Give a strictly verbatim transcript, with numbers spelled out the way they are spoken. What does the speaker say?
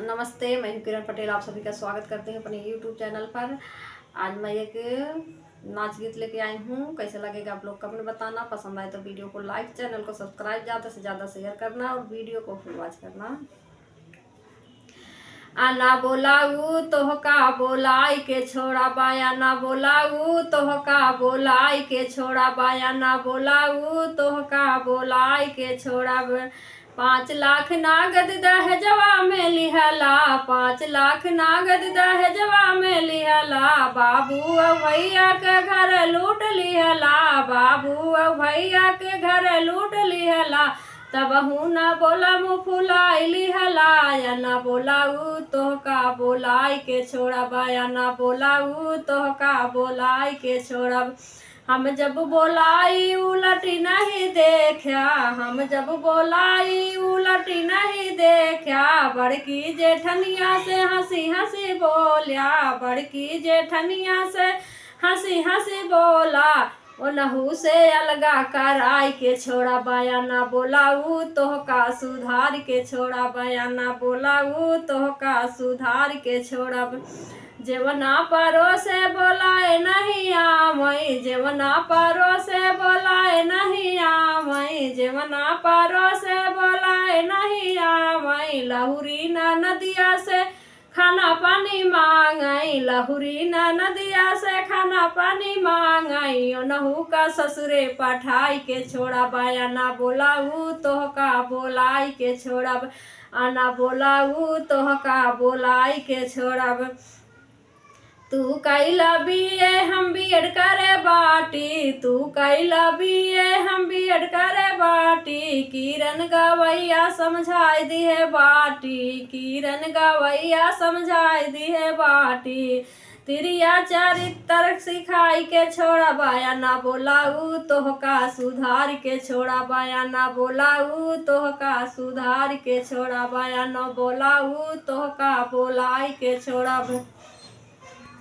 नमस्ते, मैं हूँ किरण पटेल, आप सभी का स्वागत करते हैं अपने YouTube चैनल पर। आज मैं एक नाच गीत लेके आई हूँ, कैसे लगेगा आप लोग कमेंट बताना, पसंद आए तो वीडियो को लाइक, चैनल को सब्सक्राइब, ज़्यादा से ज़्यादा शेयर करना और वीडियो को फुल वॉच करना। आना बोलाऊ तोहका बोलाई के छोड़ा बा, आना बोलाऊ तोहका बोलाई के छोड़ा बा, आना बोलाऊ तोहका बोलाई के छोड़ा बा। पाँच लाख नागद दहेजवा में लिहला, पाँच लाख नागद दहेजवा में लिहला, बाबू अउ भैया के घर लूट लिहला, बाबू अउ भैया के घर लूट लिहला। तबहू ना बोला मुँह फुलाई लिहला, या ना बोलाऊ तोहका बोलाई के छोड़ा बा, या ना बोलाऊ तोहका बोलाई के छोड़ा बा। हम जब बोलाई उलटी नहीं देख्या, हम जब बोलाई उलटी नहीं देख्या, बड़की जेठनिया से हँसी हँसी बोल्या, बड़की जेठनिया से हँसी हँसी बोला। ओनहू से अलगा कराई के छोड़ा बा, या ना बोलाऊ तोहका सुधार के छोड़ा बा, या ना बोलाऊ तोहका सुधार के छोड़ा बा। जेवना परोसे बोलाए नहीं आवई, जेवना परोसे बोलाए नहीं आवई, जेवना परोसे बोलाए नहीं आवई। लहुरी ना नदिया से खाना पानी मांगई, लहुरी ना नदिया से खाना पानी मांगई। ओनहू का ससुरे पठाई के छोड़ा बा, या ना बोलाऊ तोहका बोलाई के छोड़ा बा, आ ना बोलाऊ तोहका बोलाई के छोड़ा बा। तू कैला बीए हम बीएड करे बाटी, तू कैला बीए हम बीएड करे बाटी। किरण गवैया समझाई दिहे बाटी, किरण गवैया समझाई दिहे बाटी। तिरिया चरित्र सिखाई के छोड़ा बा, या ना बोलाऊ तोहका सुधार के छोड़ा बा, या ना बोलाऊ तोहका सुधार के छोड़ा बा, या ना बोलाऊ तोहका बोलाई के छोड़ा बा।